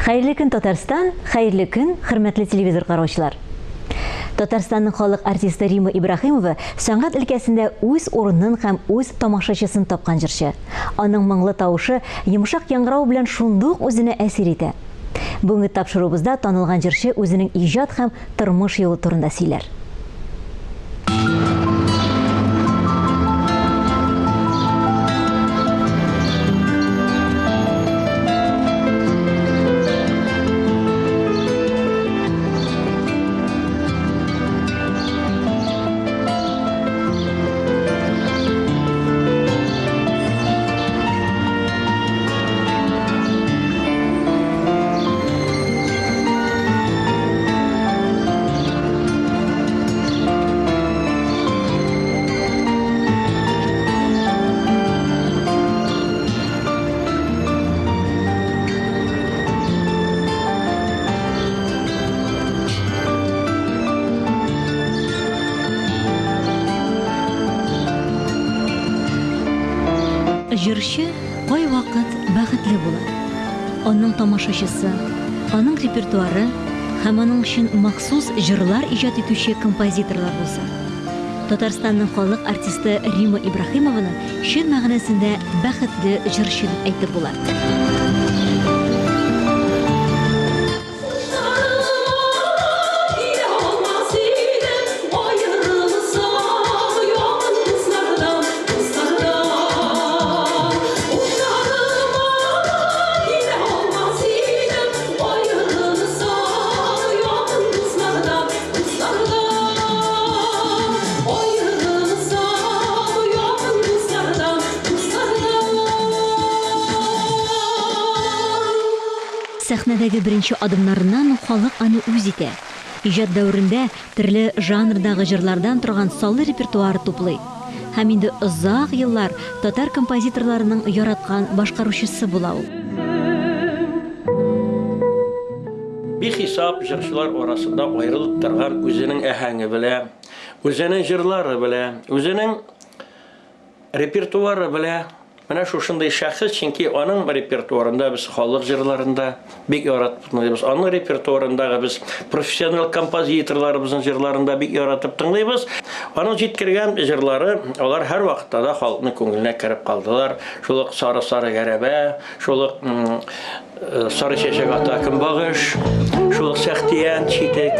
Хәерле көн, Татарстан, хәерле көн, хөрмәтле телевизор караучылар. Татарстанның халык артисты Рима Ибраһимова сәнгать өлкәсендә үз урынын һәм үз тамашачысын тапкан җырчы. Аның моңлы тавышы йомшак яңгырау белән шундук үзенә әсир итә. Бүгенге тапшыруыбызда танылган җырчы үзенең иҗат һәм тормыш юлы турында сөйләр. Җырчы кайвакыт бәхетле була. Аның тамашачысы, аның репертуары һәм аның өчен махсус җырлар иҗат итүче композиторлар булса. Татарстанның халык артисты Рима Ибраһимованы чын мәгънәсендә бәхетле җырчы дип әйтеп була. Сәхнәдәге беренче адымнарыннан ук халык аны үз итә. Иҗат дәверендә төрле жанрдагы җырлардан торган саллы репертуар туплый. Һәм инде озак еллар татар композиторларының яраткан башкаручысы була ул. Бихисап җырчылар арасында аерылып торган үзенең әһәңе белән, үзенең җырлары белән, үзенең репертуары белән менә шушындый шәхес, чөнки аның репертуарында без халык җырларын да бик яратып тыңлыйбыз. Аның репертуарындагы без профессионал композиторларыбызның җырларын да бик яратып тыңлыйбыз. Аның җиткергән җырлары, алар һәрвакытта да халыкның күңеленә кереп калдылар. Шул ук Сары-сары гәрәбә, шул ук Сары чәчәк ата көнбагыш, шул ук Сәхтиян читек.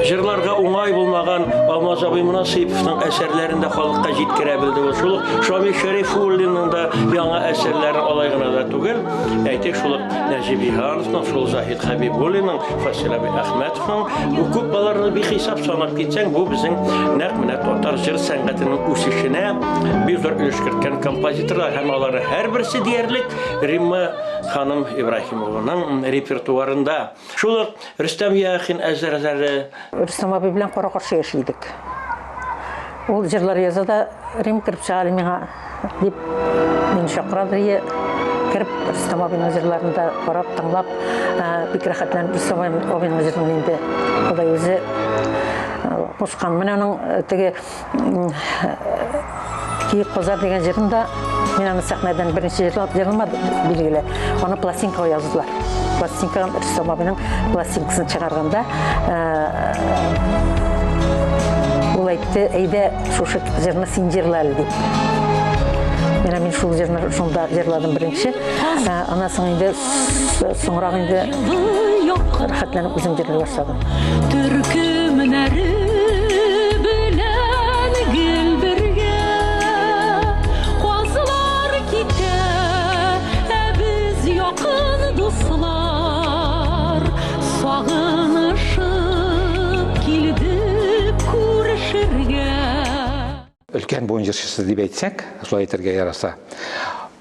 Җырларга уңай булмаган Алмаз абый Монасыйповның әсәрләрен дә халыкка җиткерә белде ул. Шул ук Шамил Шәрифуллинның да яңа әсәрләрен алай гына да түгел, әйтик, шул ук Нәҗип Җиһановның, шул Заһид Хәбибуллинның, Фасил абый Әхмәтовның, бу күп аларны бихисап санап китсәң, бу безнең нәкъ менә татар җыр сәнгатенең үсешенә бик зур өлеш керткән композиторлар һәм аларның һәрберсе диярлек Римма ханым Ибраһимованың репертуарында. Шул ук Рөстәм Яхин әсәрләре. Рөстәм абый белән кара-каршы яши идек. Ул җырлар яза да, Рим кереп чыга әле миңа, дип мине чакырадыр ие. Кереп Рөстәм абыйның җырларын да карап, тыңлап, бик рәхәтләнеп Рөстәм абыйның җырын инде Ходай үзе кушкан. Менә аның теге Киек казар дигән җырын да мин аны сәхнәдән беренче җырлап җырламадым, билгеле. Аны пластинкага яздылар. Пластинкага Рөстәм абыйның пластинкасын чыгарганда ул әйтте, әйдә шушы җырны син җырла әле дип. Менә мин шул җырны шунда җырладым беренче. Аннан соң инде соңрак инде рәхәтләнеп үзем җырлый башладым. Төркемнәре белән гел бергә Казлар китә, ә без якын дуслар Сагынышып килдек күрешергә. Өлкән буын җырчысы дип әйтсәк, шулай әйтергә яраса,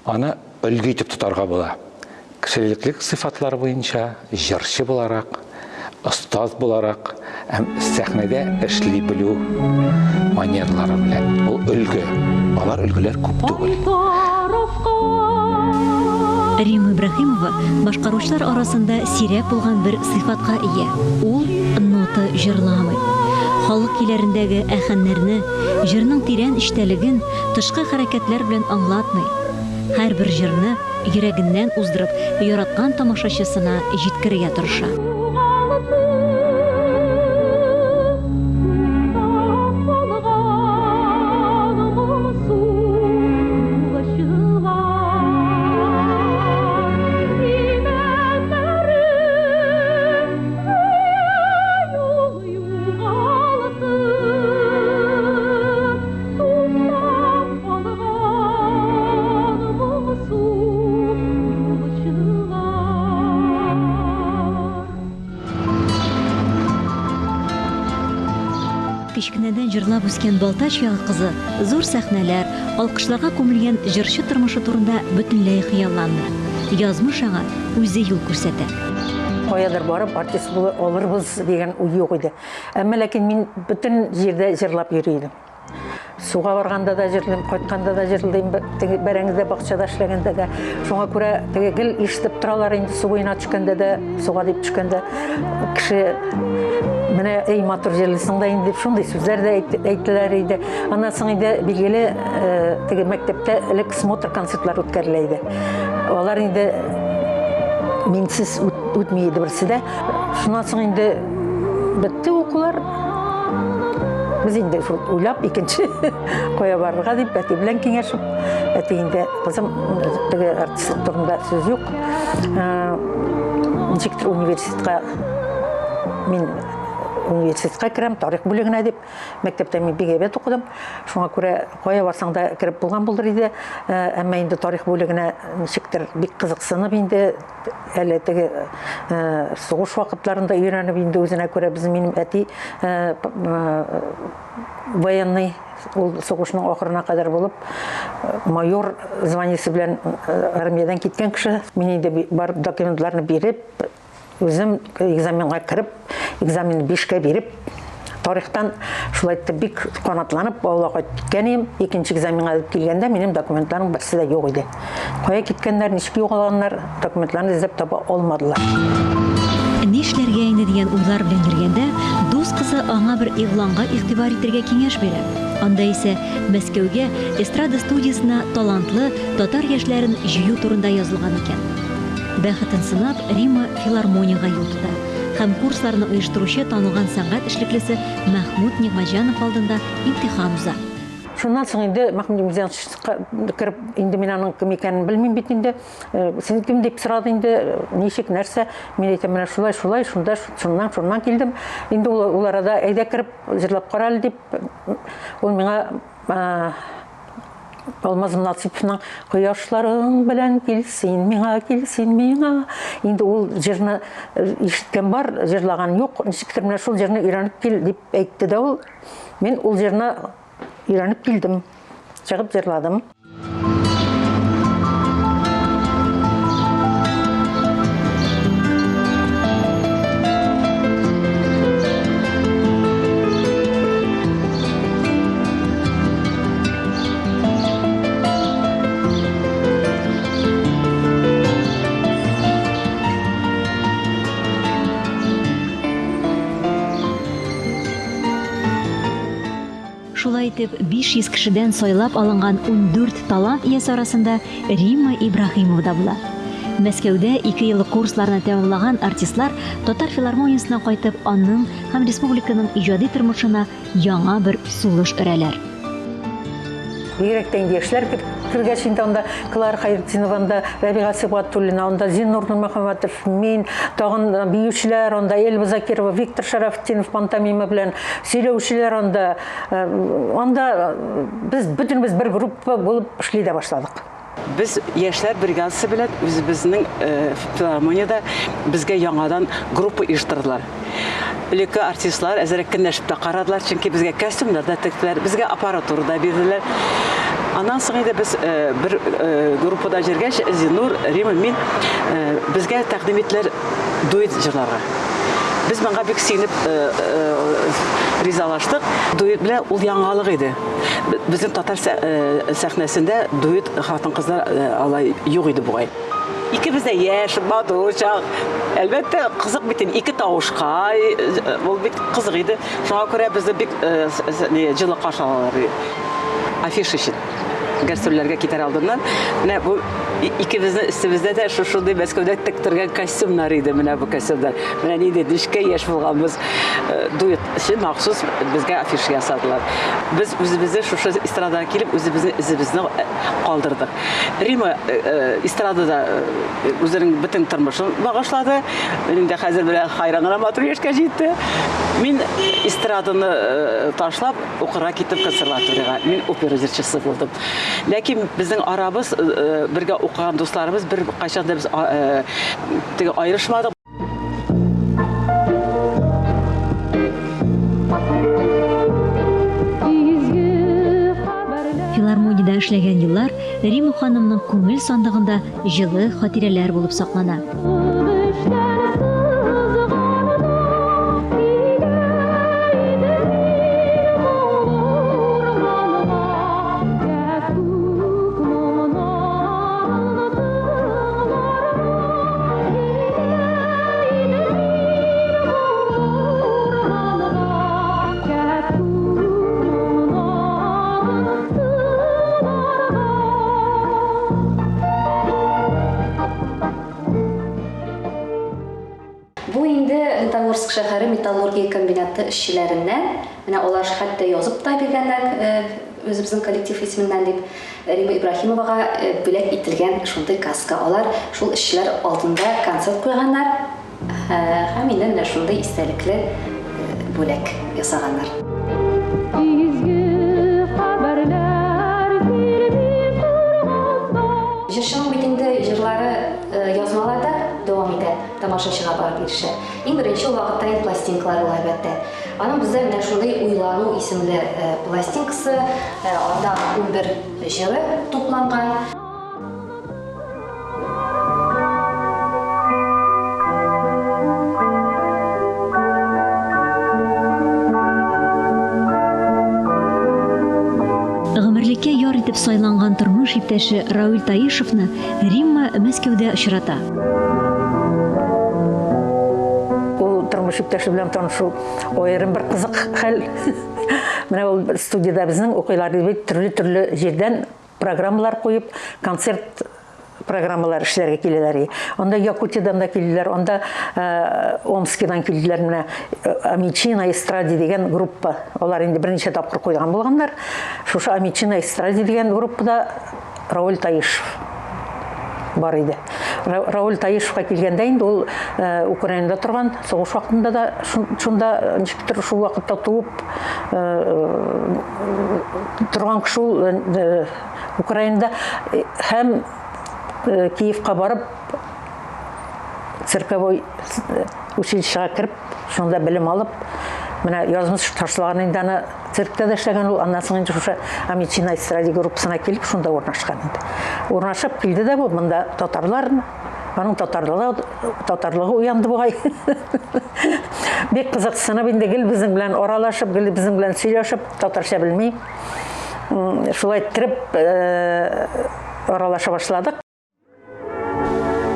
аны өлге итеп тотарга була. Кешелеклек сыйфатлары буенча, җырчы буларак, остаз буларак һәм сәхнәдә эшли белү манерлары белән. Ул өлге. Алар өлгеләр күп түгел. Римма Ибраһимова башкаручылар арасында сирәк булган бер сыйфатка ия, ул нота җырламый. Халык көйләрендәге әһәңнәрне, җырның тирән эчтәлеген тышкы хәрәкәтләр белән аңлатмый. Һәрбер җырны йөрәгеннән уздырып, яраткан тамашачысына җиткерергә тырыша. Кечкенәдән җырлап үскән Балтач ягы кызы зур сәхнәләр, алкышларга күмелгән җырчы тормышы турында бөтенләй хыялланмый. Язмыш аңа үзе юл күрсәтә. Каядыр барып артист була алырбыз дигән уй юк иде. Әмма ләкин мин бөтен җирдә җырлап йөри идем. Суга барганда да җырлыйм, кайтканда да җырлыйм, теге бәрәңгедә бакчада эшләгәндә дә. Шуңа күрә теге гел ишетеп торалар инде су буена төшкәндә дә, суга дип төшкәндә кеше менә эй матур җырлыйсың да инде дип шундый сүзләр дә әйттеләр иде. Аннан соң инде билгеле э, теге мәктәптә элек смотр концертлар үткәрелә иде. Алар инде минсез үтми иде берсе дә. Шуннан соң инде бетте укулар. Без инде шул уйлап икенче кая барырга дип әти белән киңәшеп, әти инде кызым теге артистлык турында сүз юк. Ничектер университетка мин университетка керәм, тарих бүлегенә дип. Мәктәптә мин бик әйбәт укыдым. Шуңа күрә кая барсаң да кереп булган булыр иде. Әмма инде тарих бүлегенә ничектер бик кызыксынып инде әле теге э, сугыш вакытларында өйрәнеп инде үзенә күрә без минем әти э, э, военный ул сугышның ахырына кадәр булып майор званиесе белән армиядән киткән кеше мин инде барып документларны биреп үзем экзаменга кереп экзаменны бишкә биреп тарихтан шулай итеп бик канатланып авылга кайтып киткән идем. Икенче экзаменга дип килгәндә минем документларым берсе дә юк иде. Кая киткәннәр, ничек югалганнар, документларны эзләп таба алмадылар. Нишләргә инде дигән уйлар белән йөргәндә, дус кызы аңа бер игъланга игътибар итәргә киңәш бирә. Анда исә Мәскәүгә эстрада студиясенә талантлы татар яшьләрен җыю турында язылган икән. Бәхетен сынап, Римма филармониягә юл тота һәм курсларны оештыручы танылган сәнгать эшлеклесе Мәхмүт Нигъмәтҗанов алдында имтихан уза. Шуннан соң инде Мәхмүт Нигъмәтҗановка кереп, инде мин аның кем икәнен белмим бит инде. Э, син кем дип сорады инде, ничек, нәрсә. Мин әйтәм, менә шулай, шулай, шунда, шуннан, шуннан килдем. Инде ул, ул арада әйдә кереп җырлап кара әле дип, ул миңа Алмаз Насыйповның Кояшларың белән кил син миңа, кил син миңа. Инде ул җырны э, ишеткән бар, җырлаган юк. Ничектер менә шул җырны өйрәнеп кил дип әйтте дә ул. Мин ул җырны өйрәнеп килдем. Чыгып җырладым. Шулай итеп, 500 кешедән сайлап алынган 14 талант иясе арасында Римма Ибраһимова да була. Мәскәүдә ике еллык курсларны тәмамлаган артистлар татар филармониясенә кайтып, аның һәм республиканың иҗади тормышына яңа бер сулыш өрәләр. Бигрәк тә инде яшьләр кергәч инде анда Клара Хәйретдинова, анда Рәбига Сибгатуллина, анда Зиннур Нурмөхәммәтов, мин, тагын биючеләр, анда Эльва Закирова, Виктор Шәрәфетдинов пантомима белән сөйләүчеләр анда. Э, анда э, без бөтенебез бер группа булып эшли дә башладык. Без яшьләр бригадасы белән үзебезнең э, филармониядә безгә яңадан группа оештырдылар. Элекке артистлар әзрәк көнләшеп тә карадылар, чөнки безгә костюмнар да тектеләр, безгә аппаратура да бирделәр. Аннан соң инде без э, бер э, группада җөргәч, Зинур, Рима, мин безгә тәкъдим иттеләр дуэт җырларга. Без моңа бик сөенеп ризалаштык. Дуэт белән ул яңалык иде. Безнең татар сәхнәсендә дуэт хатын-кызлар алай юк иде бугай. Икебез дә яшь, матур чак. Әлбәттә, кызык бит инде, ике тавышка, ул бик кызык иде. Шуңа күрә безне бик җылы каршы алалар. Афиша өчен гастрольләргә китәр алдыннан менә бу Икебезнең өстебездә дә шушындый Мәскәүдә тектергән костюмнар иде, менә бу костюмнар. Менә нинди нечкә яшь булганбыз. Дуэт өчен махсус безгә афиша ясадылар. Без үзебезне шушы эстрадага килеп, үзебезнең эзебезне калдырдык. Рима эстрадада үзенең бөтен тормышын багышлады. Инде хәзер менә хайран гына матур яшькә җитте. Мин эстраданы ташлап, укырга киттем консерваториягә. Мин опера җырчысы булдым. Ләкин безнең арабыз, бергә укыган дусларыбыз бер кайчан да без теге аерышмадык. Филармониядә эшләгән еллар Рима ханымның күңел сандыгында җылы хатирәләр булып саклана. Бу инде Лениногорск шәһәре металлургия комбинаты эшчеләреннән. Менә алар хәтта язып та биргәннәр үзебезнең коллектив исеменнән дип Рима Ибраһимовага бүләк ителгән шундый каска. Алар шул эшчеләр алдында концерт куйганнар һәм инде менә шундый истәлекле бүләк ясаганнар. Җырчының бит инде җырлары язмаларда дәвам итә, тамашачыга барып ирешә. Иң беренче ул вакытта инде пластинкалар ул, әлбәттә. Аның бездә менә шундый Уйлану исемле пластинкасы, анда 11 җыры тупланган. Гомерлеккә яр итеп сайланган тормыш иптәше Рауил Таишевны Римма Мәскәүдә очрата. Ул тормыш иптәше белән танышу аерым бер кызык хәл. Менә ул студиядә безнең укыйлар бит төрле-төрле җирдән программалар куеп, концерт программалар эшләргә киләләр. Анда Якутиядан да килделәр, анда э, Омскидан килделәр менә э, Амичи на эстраде дигән группа. Алар инде берничә тапкыр куйган булганнар. Шушы Амичи на эстраде дигән группада Рауль Таишев бар иде. Рауль Таишевка килгәндә инде ул э, Украинада торган, сугыш вакытында да шунда ничектер шул вакытта туып торган кеше ул Украинада һәм Киевка барып цирковой училищега кереп, шунда белем алып, менә язмыш ташлаган инде аны циркта да эшләгән ул, аннан соң инде шушы Амичина эстраде группасына килеп, шунда урнашкан инде. Урнашып килде дә бу, монда татарлар, аның татарлыгы, татарлыгы уянды бугай. Бик кызыксынып инде гел безнең белән аралашып, гел безнең белән сөйләшеп, татарча белми. Шулай иттереп э, аралаша башладык.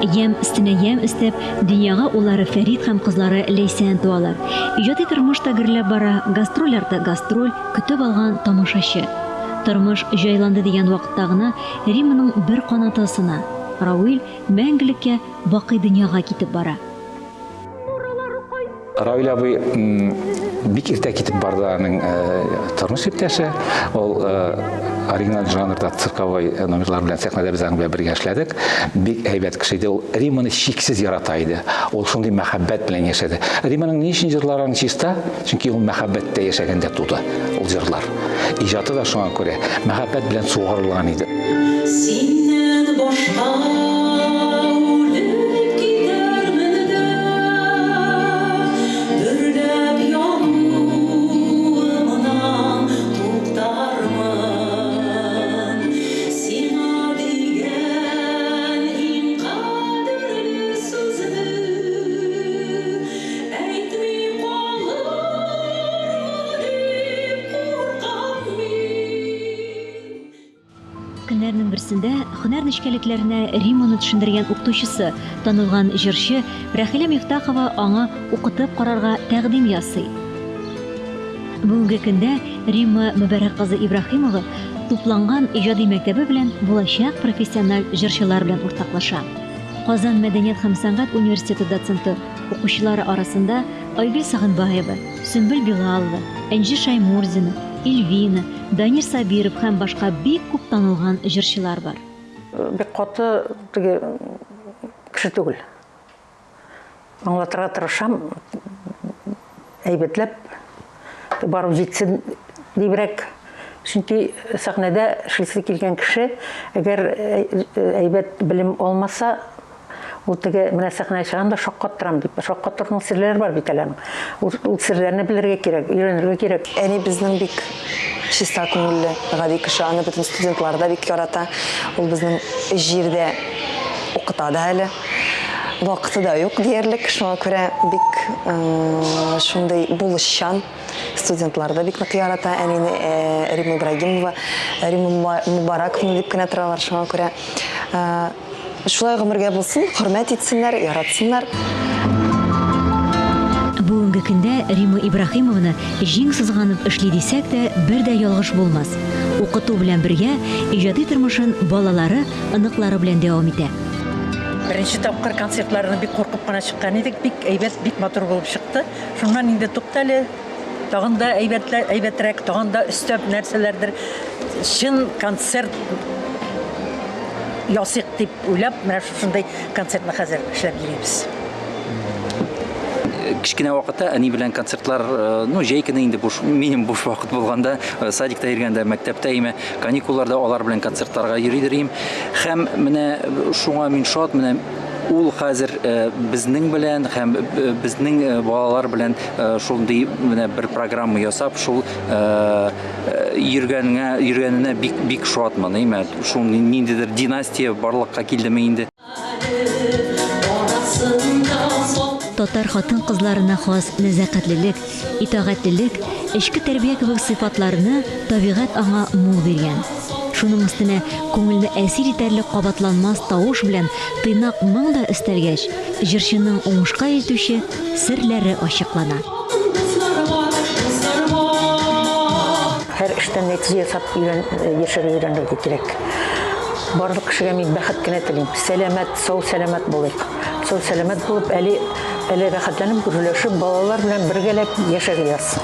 Ямь өстенә ямь өстәп, дөньяга уллары Фәрит һәм кызлары Ләйсән туалар. Иҗади тормыш та гөрләп бара, гастроль арты гастроль, көтеп алган тамашачы. Тормыш җайланды дигән вакытта гына Римманың бер канаты сына. Рауил мәңгелеккә бакый дөньяга китеп бара. Равил абый бик иртә китеп барды аның э, тормыш иптәше. Ул э, оригиналь жанрда цирковой э, номерлар белән сәхнәдә без аның белән бергә эшләдек. Бик әйбәт кеше иде. Ул Риманы чиксез ярата иде. Ул шундый мәхәббәт белән яшәде. Риманың ни өчен җырлары аның чиста? Чөнки ул мәхәббәттә яшәгәндә туды ул җырлар. Иҗаты да шуңа күрә мәхәббәт белән сугарылган иде. Синнән башка үлеп китәрмен дә, Дөрләп януымнан туктармын. Сиңа дигән иң кадерле сүзне Әйтми калырмы дип куркам мин. Көннәрнең берсендә һөнәр нечкәлекләренә Римманы төшендергән укытучысы, танылган җырчы Рәхилә Мифтахова аңа укытып карарга тәкъдим ясый. Бүгенге көндә Римма Мөбарәк кызы Ибраһимова тупланган иҗади мәктәбе белән булачак профессиональ җырчылар белән уртаклаша. Казан мәдәният һәм сәнгать университеты доценты укучылары арасында Айгөл Сагынбаева, Сөмбел Билалова, Энҗе Шаймурзина, Ильвина, Данир Сабиров һәм башка бик күп танылган җырчылар бар. Бик каты теге кеше түгел. Аңлатырга тырышам, әйбәтләп барып җитсен дибрәк. Чөнки сәхнәдә эшлисе килгән кеше, әгәр әйбәт белем алмаса, ул теге менә сәхнәгә чыгам да шаккаттырам дип. Шаккаттыруның серләре бар бит әле аның. Ул, ул серләрне белергә кирәк, өйрәнергә кирәк. Әни безнең бик чиста күңелле, гади кеше. Аны бөтен студентлар да бик ярата. Ул безнең җирдә укыта да әле. Вакыты да юк диярлек, шуңа күрә бик шундый булышчан. Студентлар да бик нык ярата әнине, Римма Ибрагимова, Римма Мубараковна дип кенә торалар, шуңа күрә шулай гомергә булсын, хөрмәт итсеннәр, яратсыннар. Бүгенге көндә Римма Ибраһимовна җиң сызганып эшли дисәк тә, бер дә ялгыш булмас. Укыту белән бергә, иҗади тормышын балалары, оныклары белән дәвам итә. Беренче тапкыр концертларны бик куркып кына чыккан идек, бик әйбәт, бик матур булып чыкты. Шуннан инде туктале, тагын да әйбәтләр, әйбәтрәк, тагын да өстәп нәрсәләрдер чын концерт ясыйк дип уйлап, менә шушындый концертны хәзер эшләп йөрибез. Кечкенә вакытта әни белән концертлар, э, ну, җәй көне инде буш, минем буш вакыт булганда, э, садикта йөргәндә, мәктәптә име, каникулларда алар белән концертларга йөридер идем. Һәм менә шуңа мин шат, менә ул хәзер э, безнең белән һәм э, безнең э, балалар белән шундый менә бер программа ясап, шул йөргәненә йөргәненә бик бик шатмын. Әйме, шул ниндидер династия барлыкка килдеме инде. Татар хатын-кызларына хас нәзакәтлелек, итагатьлелек, эчке тәрбия кебек сыйфатларны табигать аңа мул биргән. Шуның өстенә күңелне әсир итәрлек кабатланмас тавыш белән тыйнак моң да өстәлгәч, җырчының уңышка илтүче серләре ачыклана. Һәр эштән нәтиҗә ясап өйрән, яшәргә өйрәнергә кирәк. Барлык кешегә мин бәхет кенә телим. Сәламәт, сау сәламәт булыйк. Сау сәламәт булып, әле әле рәхәтләнеп, гөрләшеп, балалар белән бергәләп яшәргә язсын.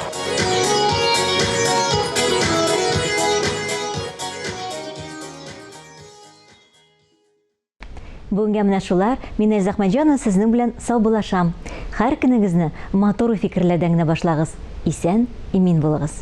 Бүгенгә менә шулар. Мин Эльза Әхмәтҗанова сезнең белән саубуллашам. Һәр көнегезне матур фикерләрдән генә башлагыз. Исән, имин булыгыз.